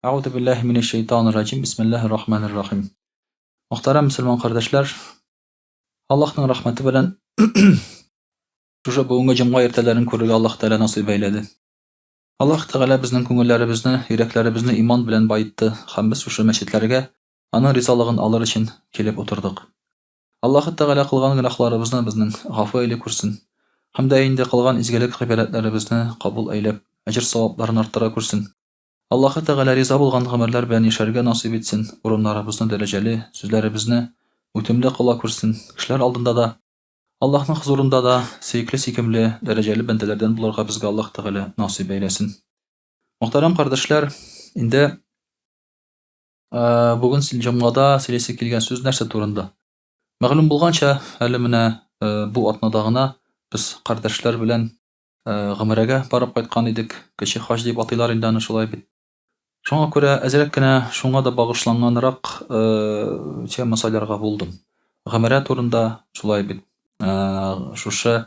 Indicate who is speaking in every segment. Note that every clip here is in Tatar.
Speaker 1: Әгъузу биллаһи минәш шәйтанир раҗим. Бисмиллаһир рахманир рахим. Мөхтәрәм мөселман кардәшләр, Аллаһның рәхмәте белән шушы бүгенге җомга иртәләрен күрергә Аллаһ Тәгалә насыйп әйләде. Аллаһ Тәгалә безнең күңелләребезне, йөрәкләребезне иман белән баетты һәм без шушы мәчетләргә аның ризалыгын алыр өчен килеп утырдык. Аллаһы Тәгалә кылган гөнаһларыбызны безнең гафу әйли күрсен. Һәм дә инде кылган изгелек гыйбадәтләребезне кабул әйләп, әҗер-савапларын арттыра күрсен. Аллаһы Тәгалә риза булган гомерләр белән яшәргә насыйп итсен, урыннарыбызны дәрәҗәле, сүзләребезне үтемле кыла күрсен, кешеләр алдында да, Аллаһның хозурында да сөекле-сөйкемле, дәрәҗәле бәндәләрдән булырга безгә Аллаһ Тәгалә насыйп әйләсен. Мөхтәрәм кардәшләр, инде бүген җомгада сөйлисе килгән сүз нәрсә турында? Мәгълүм булганча, әле менә бу атнада гына без кардәшләр белән Гомрәгә барып кайткан идек. Кече хаҗ дип атыйлар инде аны шулай бит. Шуңа күрә әзрәк кенә шуңа да багышланганрак тема сайларга булдым. Гомрә турында шулай бит. Шушы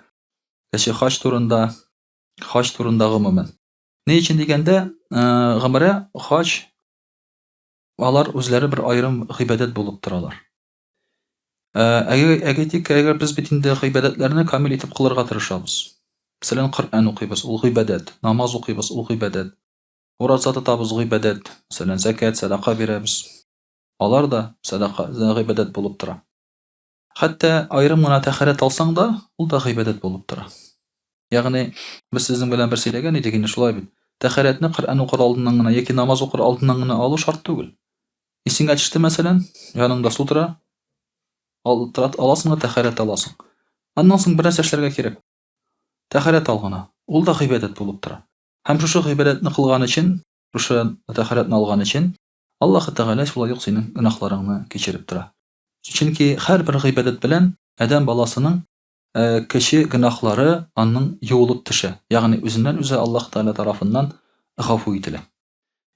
Speaker 1: кече хаҗ турында, хаҗ турында гомумән. Ни өчен дигәндә, гомрә, хаҗ алар үзләре бер аерым гыйбадәт булып торалар. Әгәр әйтик, әгәр без бит инде гыйбадәтләрне камил итеп кылырга тырышабыз. Мәсәлән, Коръән укыйбыз, ул гыйбадәт. Намаз укыйбыз, ул гыйбадәт. Ураза тотабыз, гыйбадәт. Мәсәлән, зәкят, сәдака бирәбез. Алар да сәдака, гыйбадәт булып тора. Хәтта аерым гына тәһарәт алсаң да, ул да гыйбадәт булып тора. Ягъни, без сезнең белән бер сөйләгән идек инде шулай бит. Тәһарәтне Коръән укыр алдыннан гына яки намаз укыр алдыннан гына алу шарт түгел. Исеңә төште, мәсәлән, яныңда су тора, ал, аласың да тәһарәт аласың. Аннан соң бер нәрсә эшләргә кирәк. Тәһарәт ал гына. Ул да гыйбадәт булып тора. Һәм шушы гыйбадәтне кылган өчен, шушы тәһарәтне алган өчен, Аллаһы Тәгалә шулай ук синең гөнаһларыңны кичереп тора. Чөнки һәрбер гыйбадәт белән адәм баласының кече гөнаһлары аның юылып төшә, ягъни үзеннән-үзе Аллаһ Тәгалә тарафыннан гафу ителә.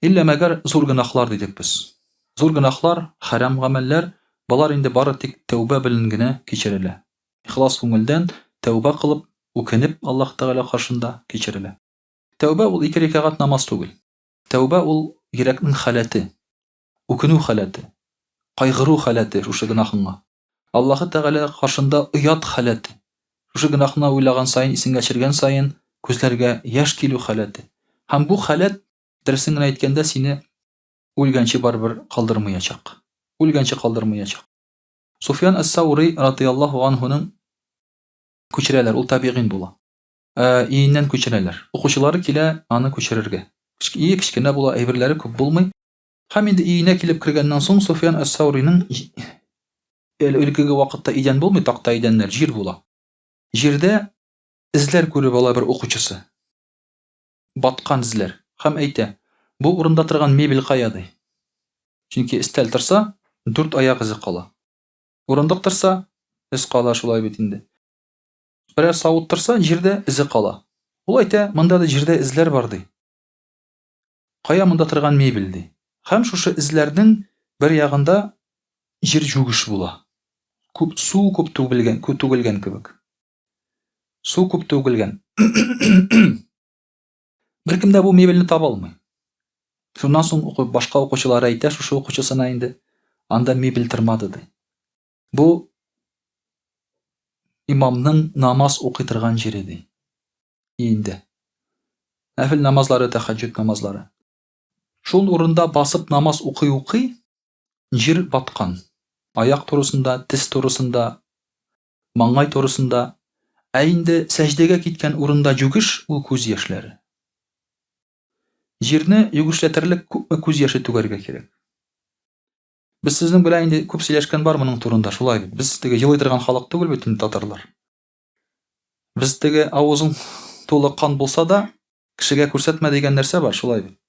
Speaker 1: Иллә мәгәр зур гөнаһлар дидек без. Зур гөнаһлар, хәрам гамәлләр, болар инде бары тик тәүбә белен генә кичерелә. Ихлас күңелдән тәүбә кылып, үкенеп Аллаһ Тәгалә каршында кичерелә. Тәүбә ул ике рәкәгать намаз түгел. Тәүбә ул йөрәкнең халәте, үкенү халәте, кайгыру халәте шушы гөнаһыңа. Аллаһы Тәгалә каршында оят халәте. Шушы гөнаһны уйлаган саен, исеңгә төшергән саен, күзләргә яшь килү халәте. Һәм бу халәт, дөресен генә әйткәндә, сине үлгәнче барыбер калдырмаячак. Үлгәнче калдырмаячак. Суфьян әс-Саури радыяллаһу анһуның күчерәләр, ул табигыйн була. Өеннән күчерәләр. Укучылары килә аны күчерергә. Өе кечкенә була, әйберләре күп булмый. Һәм инде өенә килеп кергәннән соң Суфьян әс-Сауриның әле элеккеге вакытта идән булмый, такта идәннәр, җир була. Җирдә эзләр күреп ала бер укучысы. Баткан эзләр. Һәм әйтә, бу урында торган мебель кая ди. Чөнки өстәл торса, дүрт аяк эзе кала. Урындык торса, эз кала шулай бит инде. Берәр савыт торса, җирдә эзе кала. Ул әйтә, монда да җирдә эзләр бар ди. Кая монда торган мебель, ди. Һәм шушы эзләрнең бер ягында җир җүгеш була. Күп су күп түгелгән, күп түгелгән кебек. Су күп түгелгән. Беркем дә бу мебельне таба алмый. Шуннан соң укып, башка укучылары әйтә шушы укучысына инде, анда мебель тормады, ди. Бу имамның намаз укый торган җире, ди. Инде. Нәфел намазлары, тәхәҗҗүд намазлары. Шул урында басып намаз укый-укый, җир баткан. Аяк турысында, тез турысында, маңгай турысында. Ә инде сәҗдәгә киткән урында җүгеш, ул күз яшьләре. Җирне югешләтерлек күпме күз яше түгәргә кирәк. Без сезнең белән инде күп сөйләшкән бар моның турында, шулай бит. Без теге елый торган халык түгел бит инде татарлар. Без теге авызың тулы кан булса да, кешегә күрсәтмә дигән нәрсә бар, шулай бит.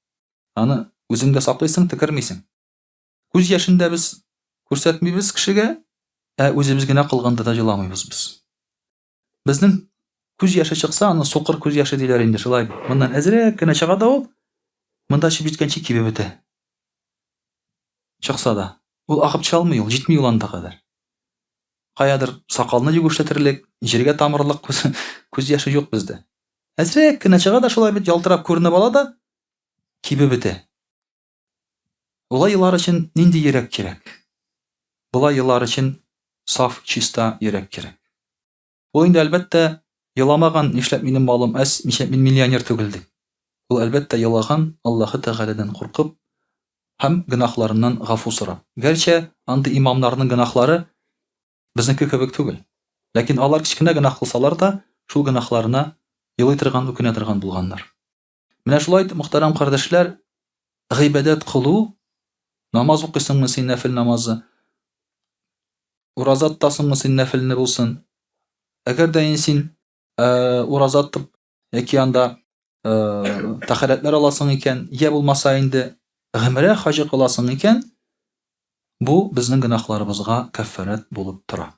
Speaker 1: Аны үзең дә саклыйсың, төкермисең. Күз яшен дә без күрсәтмибез кешегә, ә үзебез генә кылганда да җыламыйбыз без. Безнең күз яше чыкса, аны сукыр күз яше диләр инде, шулай бит. Моннан әзрәк кенә чыга да ул, монда чыгып җиткәнче кибеп бетә. Чыкса да, ул агып чыга алмый, ул җитми ул анда кадәр. Каядыр сакалны югешләтерлек, җиргә тамырлык күз, күз яше юк бездә. Әзрәк кенә чыга да шулай бит ялтырап күренеп ала да кибеп бетә. Болай елар өчен нинди йөрәк кирәк? Болай елар өчен саф, чиста йөрәк кирәк. Ул инде, әлбәттә, еламаган, нишләп минем малым әз, нишләп мин миллионер түгел дип. Ул, әлбәттә, елаган, Аллаһы Тәгаләдән куркып һәм гөнаһларыннан гафу сорап. Гәрчә андый имамнарның гөнаһлары безнеке кебек түгел. Ләкин алар кечкенә гөнаһ кылсалар да, шул гөнаһларына елый торган, үкенә торган булганнар. Менә шулай итеп, мөхтәрәм кардәшләр, гыйбадәт кылу, намаз укыйсыңмы син нәфел намазы, ураза тотасыңмы син нәфелне булсын. Әгәр дә инде син э, ураза тотып яки анда э, тәһарәтләр аласың икән, я булмаса инде гомрә хаҗы кыласың икән, бу безнең гөнаһларыбызга кәффарәт булып тора.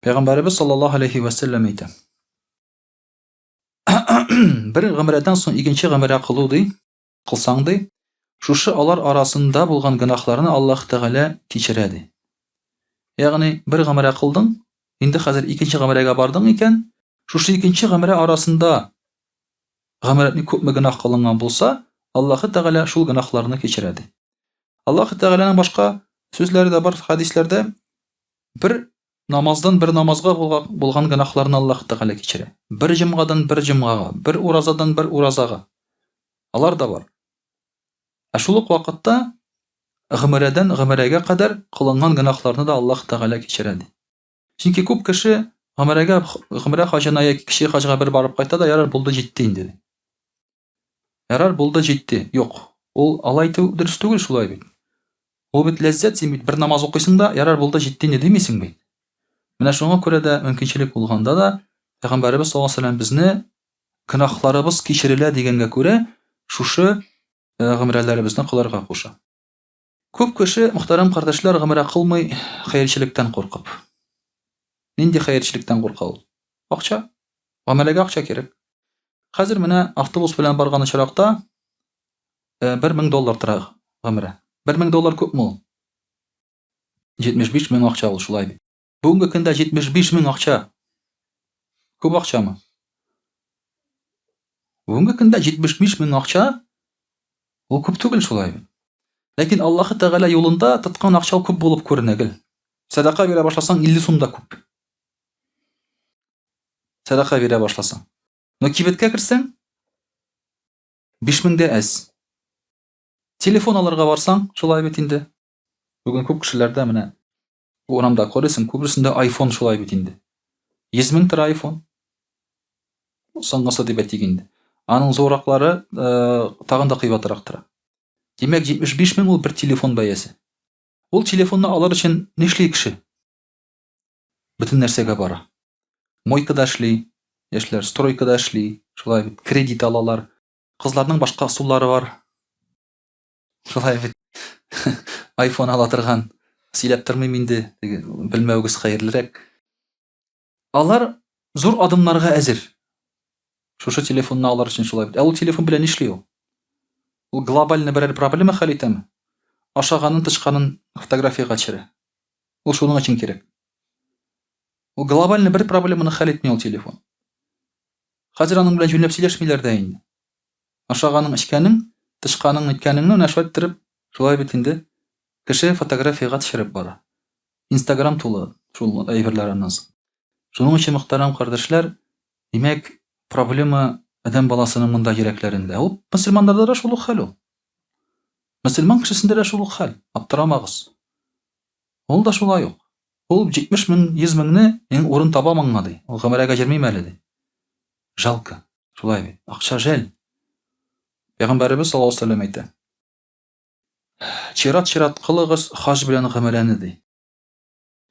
Speaker 1: Пәйгамбәребез саллаллаһу алейхи вә сәлләм әйтә. Бер гомрәдән соң икенче гомрә кылу ди, кылсаң ди, шушы алар арасында булган гөнаһларны Аллаһ Тәгалә кичерә ди. Ягъни бер гомрә кылдың, инде хәзер икенче гомрәгә бардың икән, шушы икенче гомрә арасында гомрәне күпме гөнаһ кылынган булса, Аллаһ Тәгалә шул гөнаһларны кичерә ди. Аллаһ Тәгаләнең башка сүзләре дә бар хәдисләрдә. Бер Намаздан бер намазга булган гөнаһларны Аллаһ Тәгалә кичерә. Бер җомгадан бер җомгага, бер уразадан бер уразага. Алар да бар. Ә шул ук вакытта гомерәдән гомерәгә кадәр кылынган гөнаһларны да Аллаһ Тәгалә кичерә ди. Чөнки күп кеше гомерәгә гомерә хаҗына яки кече хаҗга бер барып кайта да, ярар, булды, җитте инде ди. Ярар, булды, җитте. Юк. Ул алай әйтү дөрес түгел шулай бит. Ул бит ләззәт, син бит бер намаз укыйсың да, ярар, булды, җитте инде димисең бит. Менә шуңа күрә дә мөмкинчелек булганда да Пәйгамбәребез саллаллаһу алейһи вәсәлләм безне гөнаһларыбыз кичерелә дигәнгә күрә шушы э, гомрәләребезне кылырга куша. Күп кеше, мөхтәрәм кардәшләр, гомрә кылмый хәерчелектән куркып. Нинди хәерчелектән курка ул? Акча. Гамәләгә акча кирәк. Хәзер менә автобус белән барган очракта 1000 э, доллар тора гомрә. 1000 доллар күпме ул? 75 мең акча ул шулай бит. Бүгенге көндә 75 мең акча. Күп акчамы? Бүгенге көндә 75 мең акча ул күп түгел шулай бит. Ләкин Аллаһы Тәгалә юлында тоткан акча күп булып күренә гел. Сәдака бирә башласаң 50 сум да күп. Сәдака бирә башласаң. Но кибеткә керсәң 5000 дә әз. Телефон алырга барсаң, шулай бит инде. Бүген күп кешеләрдә менә урамда карыйсың, күбесендә iPhone шулай бит инде. 100 мең тора iPhone. Соңгысы дип әйтик инде. Аның зурраклары э, тагын да кыйбатрак тора. Димәк, 75 мең ул бер телефон бәясе. Ул телефонны алыр өчен нишли кеше? Бөтен нәрсәгә бара. Мойкада эшли, яшьләр стройкада эшли, шулай бит, кредит алалар. Кызларның башка ысуллары бар. Шулай бит. iPhone ала торган. Сөйләп тормыйм инде, теге белмәвегез хәерлерәк. Алар зур адымнарга әзер. Шушы телефонны алыр өчен шулай бит. Ә ул телефон белән нишли ул? Ул глобальный берәр проблема хәл итәме? Ашаганын, тычканын фотографиягә төшерә. Ул шуның өчен кирәк. Ул глобальный бер проблеманы хәл итми ул телефон. Хәзер аның белән җүнләп сөйләшмиләр дә инде. Ашаганың, эчкәнең, тычканың, ниткәнеңне менә шулай иттереп, шулай бит инде кеше фотографиягә төшереп бара. Инстаграм тулы шул әйберләр аннан соң. Шуның өчен, мөхтәрәм кардәшләр, димәк, проблема адәм баласының монда йөрәкләрендә. Ул мөселманнарда да шул ук хәл ул. Мөселман кешесендә дә шул ук хәл. Аптырамагыз. Ул да шулай ук. Ул 70 мең, 100 меңне мин урын табам аңа ди. Ул гомерәгә җөрмим әле ди. Жалко. Шулай бит. Акча жәл. Пәйгамбәребез саллаллаһу алейһи вәсәлләм әйтә. Чират-чират кылыгыз хаҗ белән гомерәне ди.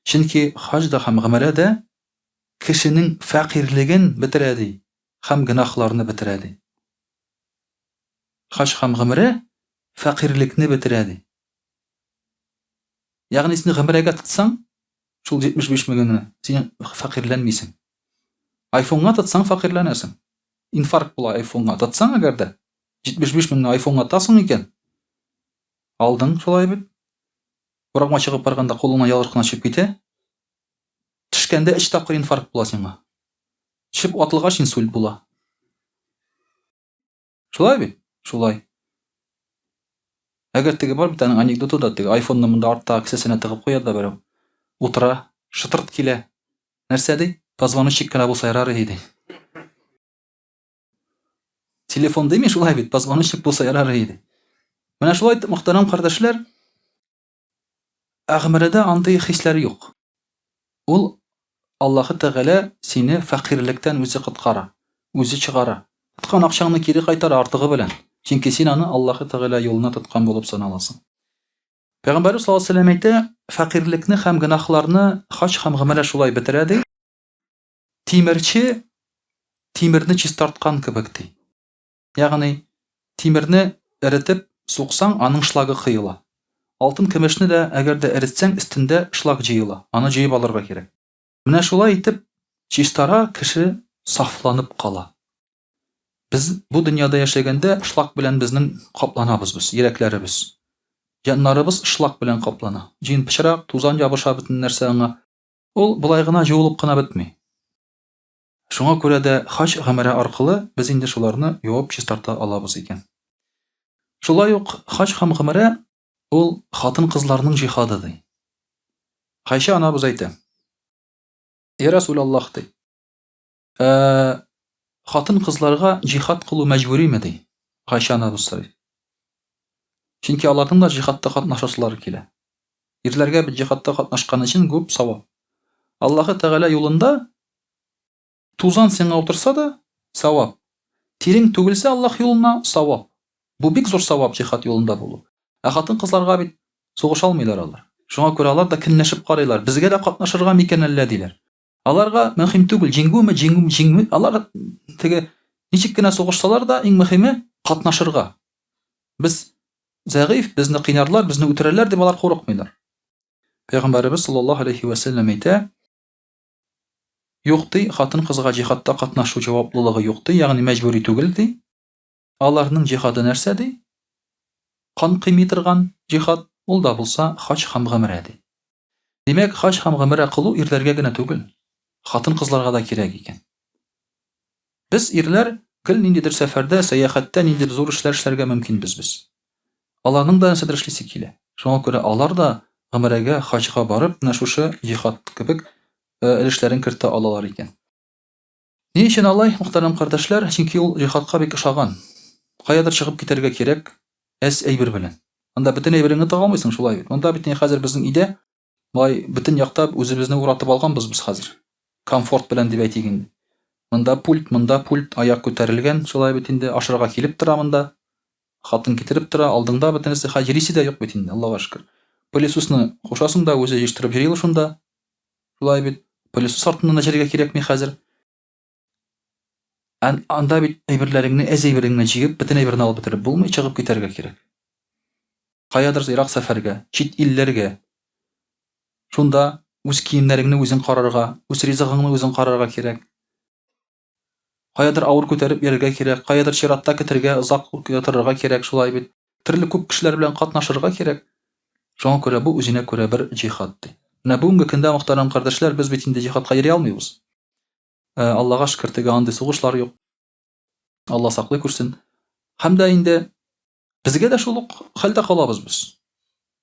Speaker 1: Чөнки хаҗ да һәм гомерә дә кешенең фәкыйрьлеген бетерә ди һәм гөнаһларны бетерә ди. Хаҗ һәм гомерә фәкыйрьлекне бетерә ди. Ягъни син гомерәгә тотсаң, шул 75 меңеңне, син фәкыйрьләнмисең. Айфонга тотсаң фәкыйрьләнәсең. Инфаркт була айфонга тотсаң әгәр дә 75 меңне айфонга тотасың икән, алдың шулай бит. Урамга чыгып барганда кулыңнан ялгыш кына төшеп китә. Төшкәндә өч тапкыр инфаркт була сиңа. Төшеп атылгач инсульт була. Шулай бит? Шулай. Әгәр теге бар бит аның анекдоты да, теге айфонны монда арттагы кесәсенә тыгып куя да берәү. Утыра, шытырт килә. Нәрсә ди? Позвоночник кенә булса ярар иде ди. Телефон дими шулай бит, позвоночник булса ярар иде. Менә шулай итеп, мөхтәрәм кардәшләр, ә гомердә андый хисләр юк. Ул Аллаһы Тәгалә сине фәкыйрьлектән үзе коткара, үзе чыгара. Тоткан акчаңны кире кайтара артыгы белән. Чөнки син аны Аллаһы Тәгалә юлына тоткан булып саналасың. Пәйгамбәрбез саллаллаһу алейһи ва сәлләм әйтә, фәкыйрьлекне һәм гөнаһларны хаҗ һәм гомрә шулай бетерә ди. Тимерче тимерне чистарткан кебек ди. Ягъни тимерне эретеп суксаң, аның шлагы коела. Алтын көмешне дә әгәр дә эретсәң, өстендә шлак җыела. Аны җыеп алырга кирәк. Менә шулай итеп чистара, кеше сафланып кала. Без бу дөньяда яшәгәндә шлак белән безнең капланабыз без, йөрәкләребез. Җаннарыбыз шлак белән каплана. Җыен пычрак, тузан ябыша бөтен нәрсә аңа. Ул болай гына җуылып кына бетми. Шуңа күрә дә хаҗ гомрә аркылы без инде шуларны юып чистарта алабыз икән. Шулай ук хаҗ һәм гомрә ул хатын-кызларның җихады ди. Гайшә анабыз әйтә. Я Расулаллаһ ди. Ә, хатын-кызларга җихад кылу мәҗбүриме ди. Гайшә анабыз сорый. Чөнки аларның да җихадта катнашасылары килә. Ирләргә бит җихадта катнашкан өчен күп савап. Аллаһы Тәгалә юлында тузан сиңа утырса да, савап. Тирең түгелсә Аллаһ юлына, савап. Бу бик зур савап җихад юлында булу. Ә хатын-кызларга бит сугыша алмыйлар алар. Шуңа күрә алар да көнләшеп карыйлар. Безгә дә катнашырга микән әллә диләр. Аларга мөһим түгел, җиңүме, җиңү, җиңү. Алар теге ничек кенә сугышсалар да, иң мөһиме катнашырга. Без зәгыйфь, безне кыйнарлар, безне үтерәләр дип алар курыкмыйлар. Пәйгамбәребез саллаллаһу алейхи ва сәлләм әйтә, Юк ди, хатын-кызга җихадта катнашу җаваплылыгы юк ди, ягъни мәҗбүри түгел ди. Аларның җихады нәрсә ди? Кан кыймый торган җихад, ул да булса хаҗ һәм гомрә ди. Димәк, хаҗ һәм гомрә кылу ирләргә генә түгел, хатын-кызларга да кирәк икән. Без, ирләр, гел ниндидер сәфәрдә, сәяхәттә ниндидер зур эшләр эшләргә мөмкинбез без. Аларның да нәрсәдер эшлисе килә. Шуңа күрә алар да гомрәгә, хаҗга барып, менә шушы җихад кебек өлешләрен кертә алалар икән. Ни өчен алай, мөхтәрәм кардәшләр? Чөнки ул җихадка бик ошаган. Каядыр чыгып китәргә кирәк, әз әйбер белән. Анда бөтен әйбереңне таба алмыйсың, шулай бит. Монда бит хәзер безнең өйдә Болай бөтен якта үзебезне уратып алганбыз без хәзер. Комфорт белән дип әйтик инде. Монда пульт, монда пульт, аяк күтәрелгән, шулай бит инде, ашарга килеп тора монда. Хатын китереп тора, алдыңда бөтенесе, хәзер җырисе дә юк бит инде, Аллага шөкер. Пылесосны кушасың да, үзе җыештырып йөри ул шунда. Шулай бит. Пылесос артыннан да җөрергә кирәкми хәзер. Анда бит әйберләреңне, әз әйбереңне җыеп, бөтен әйберне алып бетереп булмый, чыгып китәргә кирәк. Каядыр ерак сәфәргә, чит илләргә. Шунда үз киемнәреңне үзең карарга, үз ризыгыңны үзең карарга кирәк. Каядыр авыр күтәреп йөрергә кирәк, каядыр чиратта көтергә, озак ятырырга кирәк, шулай бит. Төрле күп кешеләр белән катнашырга кирәк. Шуңа күрә бу үзенә күрә бер җихад ди. Менә бүгенге көндә, мөхтәрәм кардәшләр, без бит инде җихадка йөри алмыйбыз. Э, Аллага шөкер, теге андый сугышлар юк. Алла саклый күрсен. Һәм дә инде безгә дә шул ук хәлдә калабыз без.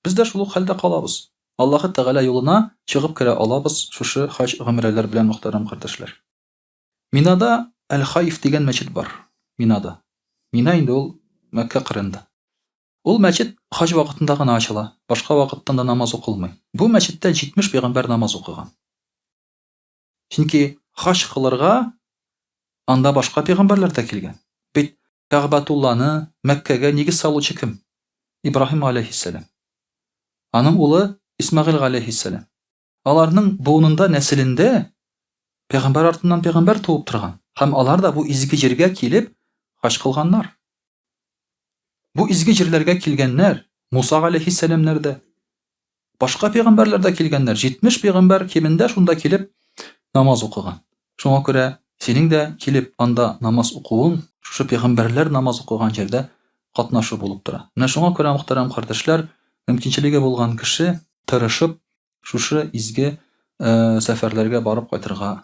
Speaker 1: Без дә шул ук хәлдә калабыз. Аллаһы Тәгалә юлына чыгып керә алабыз шушы хаҗ гомрәләр белән, мөхтәрәм кардәшләр. Минада Әл-Хайф дигән мәчет бар. Минада. Мина инде ул Мәккә кырында. Ул мәчет хаҗ вакытында гына ачыла, башка вакытта да намаз укылмый. Бу мәчеттә 70 пәйгамбәр намаз укыган. Чөнки хаҗ кылырга анда башка пәйгамбәрләр дә килгән. Бит Кәгъбәтулланы, Мәккәгә нигез салучы кем? Ибраһим галәйһиссәлам. Аның улы Исмәгыйль галәйһиссәлам. Аларның буынында, нәселендә пәйгамбәр артыннан пәйгамбәр туып торган. Һәм алар да бу изге җиргә килеп хаҗ кылганнар. Бу изге җирләргә килгәннәр, Муса галәйһиссәламнәр дә, башка пәйгамбәрләр дә килгәннәр. 70 пәйгамбәр кимендә шунда килеп намаз укыган. Шуңа күрә синең дә килеп анда намаз укуың, шушы пәйгамбәрләр намаз укыган җирдә катнашу булып тора. Менә шуңа күрә, мөхтәрәм кардәшләр, мөмкинчелеге булган кеше тырышып шушы изге сәфәрләргә барып кайтырга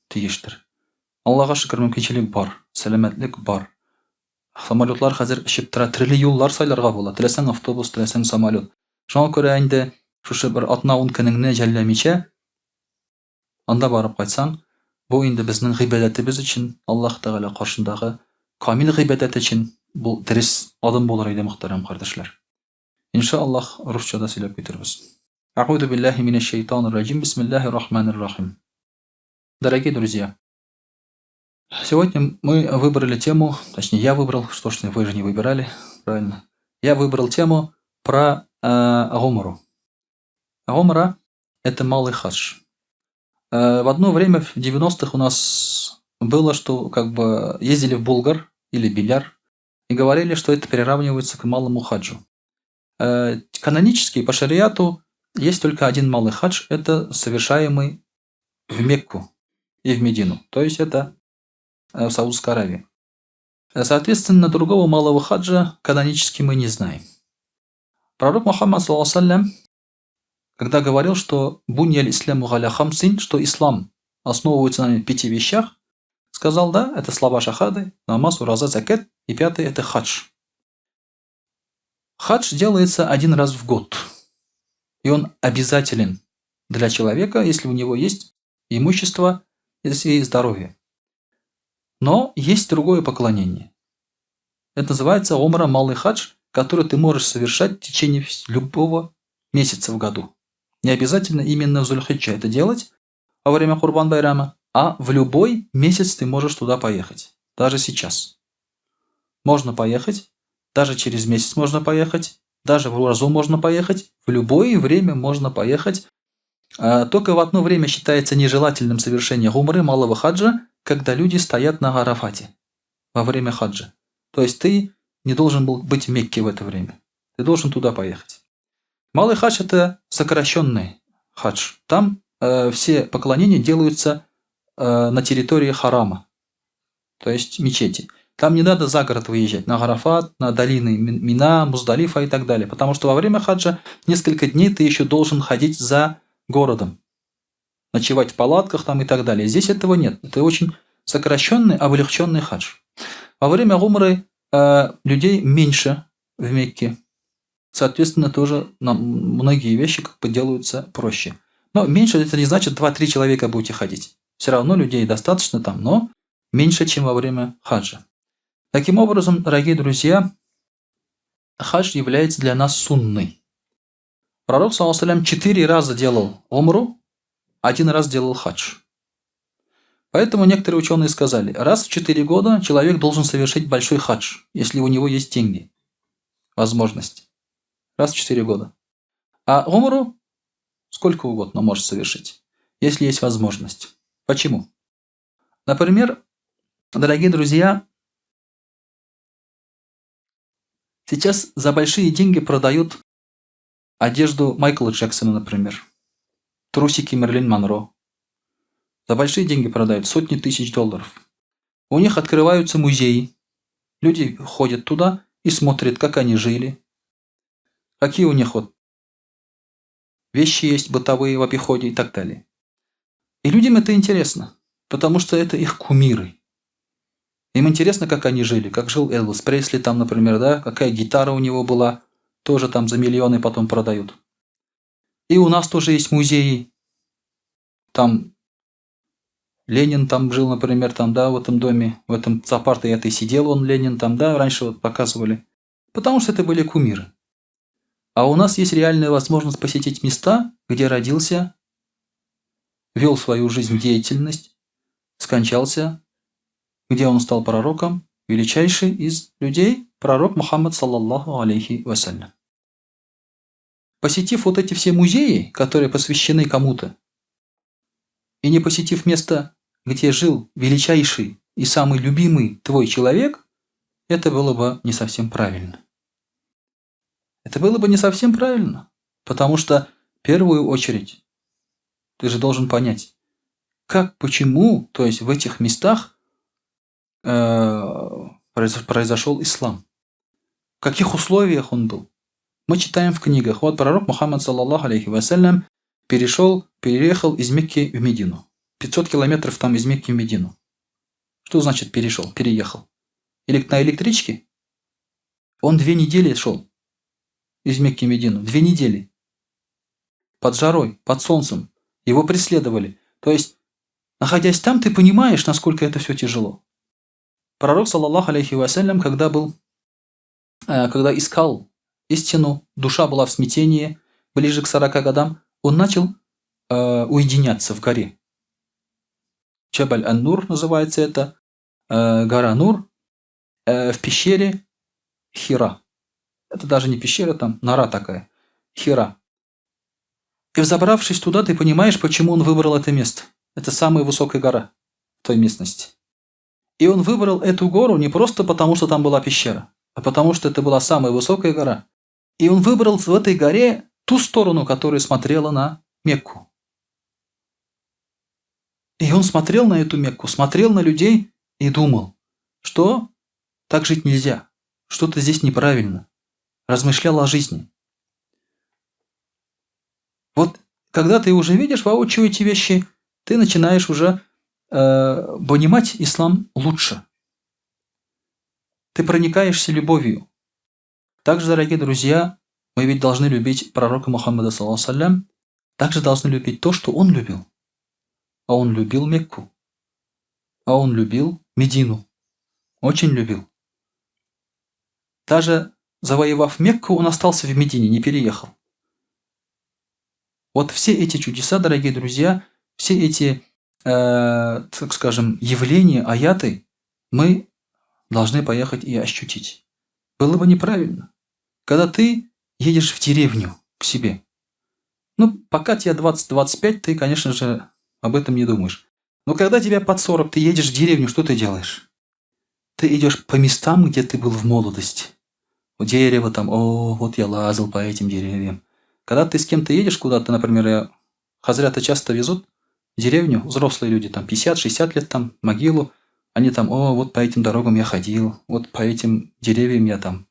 Speaker 1: тиештер. Аллага шөкер, мөмкинчелек бар, сәламәтлек бар. Самолетлар хәзер очып тора, төрле юллар сайларга була. Теләсәң автобус, теләсәң самолет. Шуңа күрә инде шушы бер атна-ун көнеңне жәлләмичә анда барып кайтсаң, бу инде безнең гыйбадәтебез өчен, Аллаһ Тәгалә каршындагы камил гыйбадәт өчен бу дөрес адым булыр иде, мөхтәрәм кардәшләр. Иншаллаһ, русча да сөйләп китербез. Әгъузу биллаһи минәш шәйтанир раҗим. Бисмиллаһир рахманир рахим. Дорогие друзья, сегодня мы выбрали тему, точнее я выбрал, что ж вы же не выбирали, правильно? Я выбрал тему про гумру. Гумра – это малый хадж. В одно время, в 90-х у нас было, что как бы ездили в Булгар или Биляр и говорили, что это приравнивается к малому хаджу. Канонически по шариату есть только один малый хадж, это совершаемый в Мекку и в Медину, то есть это в Саудовской Аравии. Соответственно, другого малого хаджа канонически мы не знаем. Пророк Мухаммад, саллаллаху алейхи, когда говорил, что бунья исляму галя хамсин, что ислам основывается на пяти вещах, сказал, да, это слова шахады, намаз, ураза, закет, и пятый это хадж. Хадж делается один раз в год, и он обязателен для человека, если у него есть имущество и здоровье. Но есть другое поклонение. Это называется умра, малый хадж, который ты можешь совершать в течение любого месяца в году. Не обязательно именно в Зуль-Хиджа это делать во время Курбан-Байрама, а в любой месяц ты можешь туда поехать, даже сейчас. Можно поехать, даже через месяц можно поехать, даже в уразу можно поехать, в любое время можно поехать. Только в одно время считается нежелательным совершение гумры, малого хаджа, когда люди стоят на Арафате во время хаджа. То есть ты не должен был быть в Мекке в это время. Ты должен туда поехать. Малый хадж – это сокращенный хадж. Там все поклонения делаются на территории харама, то есть мечети. Там не надо за город выезжать, на Арафат, на долины Мина, Муздалифа и так далее. Потому что во время хаджа несколько дней ты еще должен ходить за городом, ночевать в палатках там и так далее. Здесь этого нет. Это очень сокращенный, облегченный хадж. Во время умры людей меньше в Мекке. Соответственно, тоже нам многие вещи как бы делаются проще. Но меньше это не значит 2-3 человека будете ходить. Все равно людей достаточно там, но меньше, чем во время хаджа. Таким образом, дорогие друзья, хадж является для нас сунной. Пророк, саллаллаху алейхи ва саллям, 4 раза делал умру, 1 раз делал хадж. Поэтому некоторые ученые сказали, раз в 4 года человек должен совершить большой хадж, если у него есть деньги, возможность. Раз в 4 года. А умру сколько угодно может совершить, если есть возможность. Почему? Например, дорогие друзья, сейчас за большие деньги продают одежду Майкла Джексона, например, трусики Мерлин Монро. За большие деньги продают, сотни тысяч долларов. У них открываются музеи. Люди ходят туда и смотрят, как они жили, какие у них вот вещи есть бытовые в обиходе и так далее. И людям это интересно, потому что это их кумиры. Им интересно, как они жили, как жил Элвис Пресли там, например, да, какая гитара у него была, тоже там за миллионы потом продают. И у нас тоже есть музеи. Там Ленин там жил, например, там, да, в этом доме, в этом за партой этой сидел он, Ленин там, да, раньше вот показывали. Потому что это были кумиры. А у нас есть реальная возможность посетить места, где родился, вел свою жизнь деятельность, скончался, где он стал пророком, величайший из людей, пророк Мухаммад, саллаллаху алейхи вассалям. Посетив вот эти все музеи, которые посвящены кому-то, и не посетив место, где жил величайший и самый любимый твой человек, это было бы не совсем правильно. Это было бы не совсем правильно, потому что в первую очередь ты же должен понять, как, почему, то есть в этих местах произошел ислам. В каких условиях он был. Мы читаем в книгах. Вот пророк Мухаммад, саллаллаху алейхи вассалям, переехал из Мекки в Медину. 500 километров там из Мекки в Медину. Что значит перешел, переехал? Или на электричке? Он 2 недели шел из Мекки в Медину. 2 недели. Под жарой, под солнцем. Его преследовали. То есть, находясь там, ты понимаешь, насколько это все тяжело. Пророк, صلى الله عليه وسلم, когда искал истину, душа была в смятении, ближе к 40 годам, он начал уединяться в горе. جبل النور называется это, гора Нур, в пещере Хира. Это даже не пещера, там нора такая. Хира. И, взобравшись туда, ты понимаешь, почему он выбрал это место. Это самая высокая гора в той местности. И он выбрал эту гору не просто потому, что там была пещера, а потому, что это была самая высокая гора. И он выбрал в этой горе ту сторону, которая смотрела на Мекку. И он смотрел на эту Мекку, смотрел на людей и думал, что так жить нельзя, что-то здесь неправильно. Размышлял о жизни. Вот когда ты уже видишь воочию эти вещи, ты начинаешь уже понимать ислам лучше. Ты проникаешься любовью. Также, дорогие друзья, мы ведь должны любить пророка Мухаммада, صلى الله, также должны любить то, что он любил. А он любил Мекку. А он любил Медину. Очень любил. Даже завоевав Мекку, он остался в Медине, не переехал. Вот все эти чудеса, дорогие друзья, все эти, так скажем, явления, аяты, мы должны поехать и ощутить. Было бы неправильно. Когда ты едешь в деревню к себе, ну, пока тебе 20-25, ты, конечно же, об этом не думаешь. Но когда тебе под 40, ты едешь в деревню, что ты делаешь? Ты идешь по местам, где ты был в молодости. У дерева там, о, вот я лазал по этим деревьям. Когда ты с кем-то едешь куда-то, например, я, хазрята часто везут в деревню, взрослые люди, там 50-60 лет, там, могилу, они там: «О, вот по этим дорогам я ходил, вот по этим деревьям я там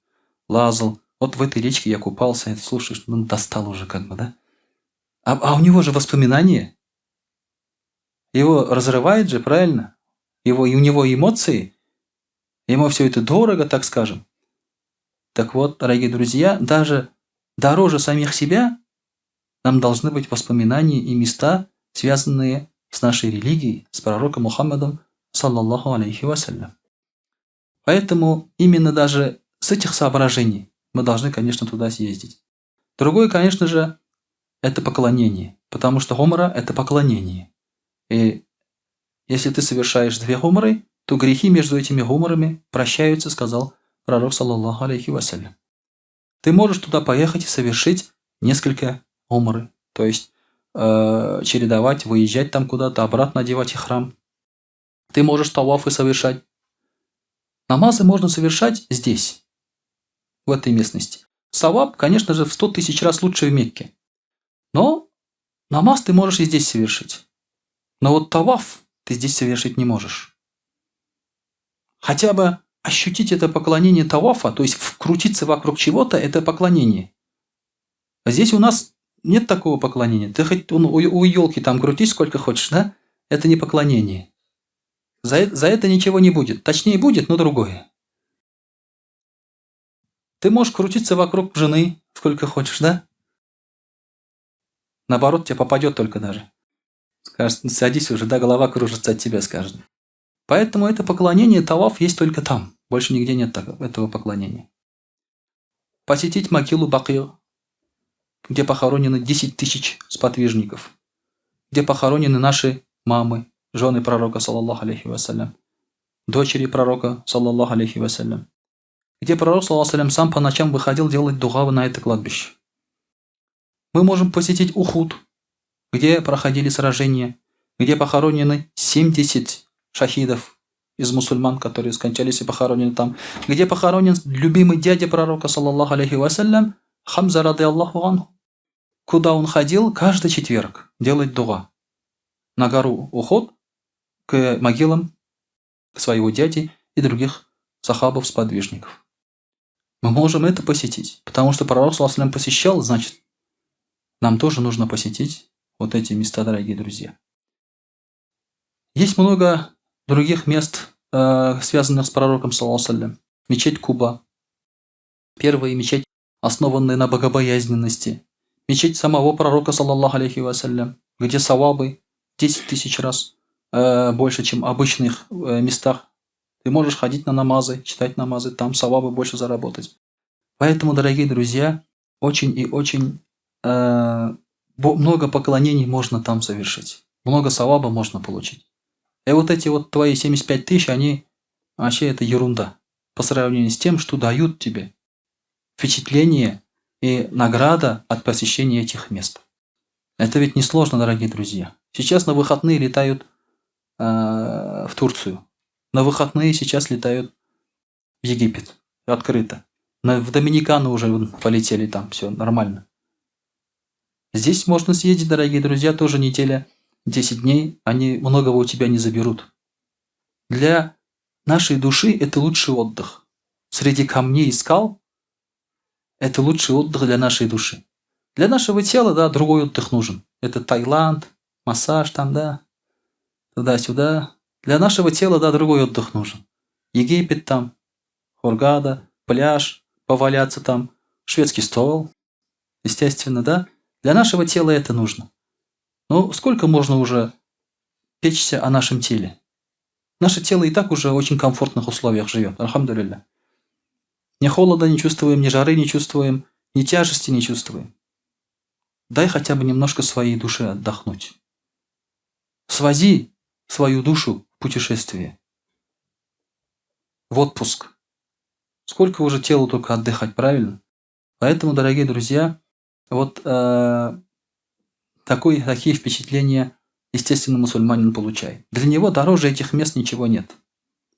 Speaker 1: лазал, вот в этой речке я купался». Это слушаешь, ну, достал уже как бы, да? А у него же воспоминания. Его разрывает же, правильно? И у него эмоции, ему все это дорого, так скажем. Так вот, дорогие друзья, даже дороже самих себя нам должны быть воспоминания и места, связанные с нашей религией, с пророком Мухаммадом, صلى الله عليه وسلم. Поэтому именно даже с этих соображений мы должны, конечно, туда съездить. Другое, конечно же, это поклонение, потому что умра – это поклонение. И если ты совершаешь две умры, то грехи между этими умрами прощаются, сказал пророк, صلى الله عليه وسلم. Ты можешь туда поехать и совершить несколько умры, то есть чередовать, выезжать там куда-то, обратно одевать ихрам. Ты можешь тавафы совершать. Намазы можно совершать здесь, в этой местности. Саваб, конечно же, в 100 тысяч раз лучше в Мекке. Но намаз ты можешь и здесь совершить. Но вот таваф ты здесь совершить не можешь. Хотя бы ощутить это поклонение тавафа, то есть вкрутиться вокруг чего-то, это поклонение. А здесь у нас нет такого поклонения. Ты хоть у елки там крутись сколько хочешь, да? Это не поклонение. За это ничего не будет. Точнее, будет, но другое. Ты можешь крутиться вокруг жены сколько хочешь, да? Наоборот, тебе попадет только даже. Скажет: «Садись уже, да, голова кружится от тебя», скажет. Поэтому это поклонение таваф есть только там. Больше нигде нет этого поклонения. Посетить могилу Бакир, где похоронены 10 тысяч сподвижников, где похоронены наши мамы, жены пророка, صلى الله عليه وسلم, дочери пророка, صلى الله عليه وسلم, где пророк, صلى الله, сам по ночам выходил делать дуа на это кладбище. Мы можем посетить Ухуд, где проходили сражения, где похоронены 70 шахидов из мусульман, которые скончались и похоронены там, где похоронен любимый дядя пророка, صلى الله عليه وسلم, Хамза, رضي الله عنه, куда он ходил каждый четверг делать дуа на гору Ухуд к могилам своего дяди и других сахабов-сподвижников. Мы можем это посетить, потому что пророк صلى الله посещал, значит, нам тоже нужно посетить вот эти места, дорогие друзья. Есть много других мест, связанных с пророком, صلى الله. Мечеть Куба. Первая мечеть, основанная на богобоязненности. Мечеть самого пророка, саллаллаху алейхи вассалям, где савабы 10 тысяч раз больше, чем в обычных местах. Ты можешь ходить на намазы, читать намазы, там савабы больше заработать. Поэтому, дорогие друзья, очень и очень много поклонений можно там совершить. Много саваба можно получить. И вот эти вот твои 75 тысяч, они вообще это ерунда по сравнению с тем, что дают тебе впечатление и награда от посещения этих мест. Это ведь несложно, дорогие друзья. Сейчас на выходные летают в Турцию. На выходные сейчас летают в Египет. Открыто. В Доминикану уже полетели там, все нормально. Здесь можно съездить, дорогие друзья, тоже неделя, 10 дней, они многого у тебя не заберут. Для нашей души это лучший отдых. Среди камней и скал это лучший отдых для нашей души. Для нашего тела, да, другой отдых нужен. Это Таиланд, массаж там, да, туда-сюда. Для нашего тела, да, другой отдых нужен. Египет там, Хургада, пляж, поваляться там, шведский стол, естественно, да. Для нашего тела это нужно. Но сколько можно уже печься о нашем теле? Наше тело и так уже в очень комфортных условиях живет, альхамдулилля. Ни холода не чувствуем, ни жары не чувствуем, ни тяжести не чувствуем. Дай хотя бы немножко своей душе отдохнуть. Свози свою душу в путешествие, в отпуск. Сколько уже телу только отдыхать, правильно? Поэтому, дорогие друзья, вот такие впечатления, естественно, мусульманин получает. Для него дороже этих мест ничего нет.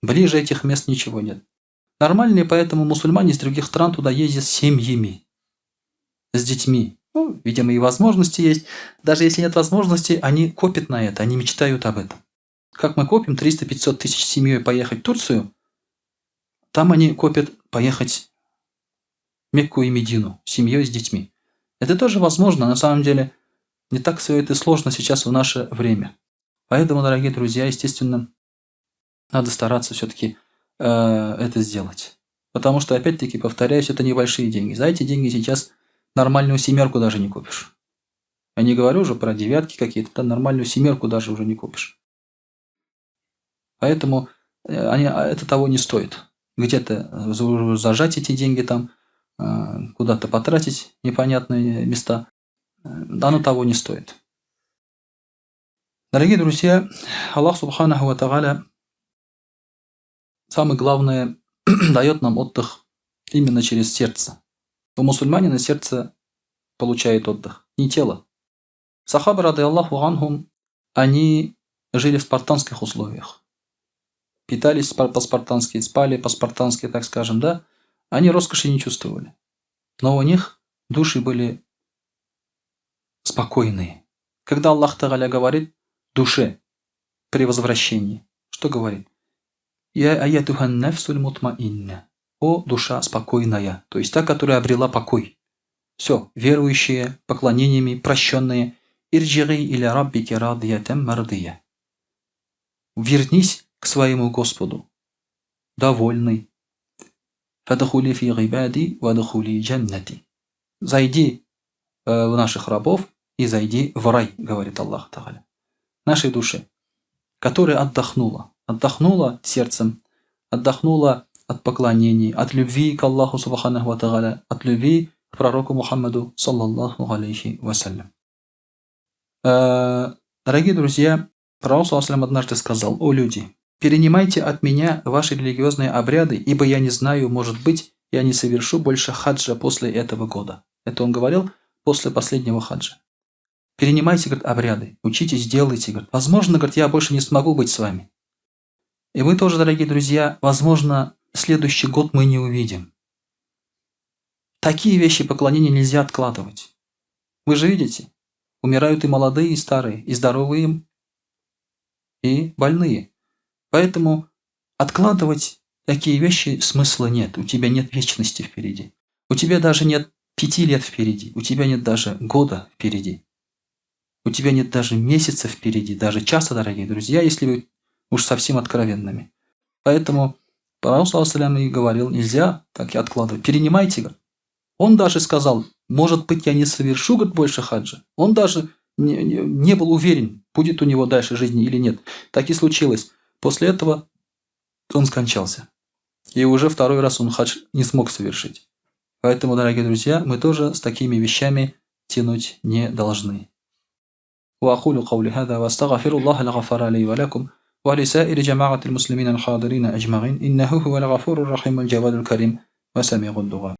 Speaker 1: Ближе этих мест ничего нет. Нормальные поэтому мусульмане из других стран туда ездят с семьями, с детьми. Ну, видимо, и возможности есть. Даже если нет возможности, они копят на это, они мечтают об этом. Как мы копим 300-500 тысяч с семьей поехать в Турцию, там они копят поехать в Мекку и Медину с семьей, с детьми. Это тоже возможно, на самом деле не так все это сложно сейчас в наше время. Поэтому, дорогие друзья, естественно, надо стараться все-таки это сделать. Потому что, опять-таки, повторяюсь, это небольшие деньги. За эти деньги сейчас нормальную семерку даже не купишь. Я не говорю уже про девятки какие-то, да, нормальную семерку даже уже не купишь. Поэтому это того не стоит. Где-то зажать эти деньги там, куда-то потратить непонятные места, оно того не стоит. Дорогие друзья, Аллах субханаху ва тааля самое главное дает нам отдых именно через сердце. У мусульманина сердце получает отдых, не тело. Сахабы, рады Аллаху анхум, они жили в спартанских условиях. Питались по-спартански, спали по-спартански, так скажем, да. Они роскоши не чувствовали. Но у них души были спокойные. Когда Аллах Тааля говорит душе при возвращении, что говорит? Я аятухан нафсуль мутмаинна. О, душа спокойная, то есть та, которая обрела покой. Все, верующие, поклонениями, прощенные. Ирджиги иля раббики радиятам мардия. Вернись к своему Господу, довольный. Фадхули фи гибади вадхули джаннати. Зайди в наших рабов и зайди в рай, говорит Аллах Тааля. Нашей душе, которая отдохнула. Отдохнула сердцем, отдохнула от поклонений, от любви к Аллаху субханаху ва тааля, от любви к пророку Мухаммаду, саллаллаху алейхи вассалям. Дорогие друзья, пророк саллаллаху алейхи однажды сказал: «О люди, перенимайте от меня ваши религиозные обряды, ибо я не знаю, может быть, я не совершу больше хаджа после этого года». Это он говорил после последнего хаджа. Перенимайте, говорит, обряды, учитесь, делайте. Говорит. Возможно, говорит, я больше не смогу быть с вами. И вы тоже, дорогие друзья, возможно, следующий год мы не увидим. Такие вещи поклонения нельзя откладывать. Вы же видите, умирают и молодые, и старые, и здоровые, и больные. Поэтому откладывать такие вещи смысла нет. У тебя нет вечности впереди. У тебя даже нет 5 лет впереди. У тебя нет даже года впереди. У тебя нет даже месяца впереди, даже часа, дорогие друзья, если вы уж совсем откровенными. Поэтому Пророк, саллаллаху и говорил, нельзя так и откладывать, перенимайте. Говорит. Он даже сказал, может быть, я не совершу, говорит, больше хаджа. Он даже не, не, не был уверен, будет у него дальше жизни или нет. Так и случилось. После этого он скончался. И уже второй раз он хадж не смог совершить. Поэтому, дорогие друзья, мы тоже с такими вещами тянуть не должны. وأقول قولي هذا وأستغفر الله الغفار لي ولكم ولسائر جماعة المسلمين الحاضرين أجمعين إنه هو الغفور الرحيم الجواد الكريم وسميع الدعاء.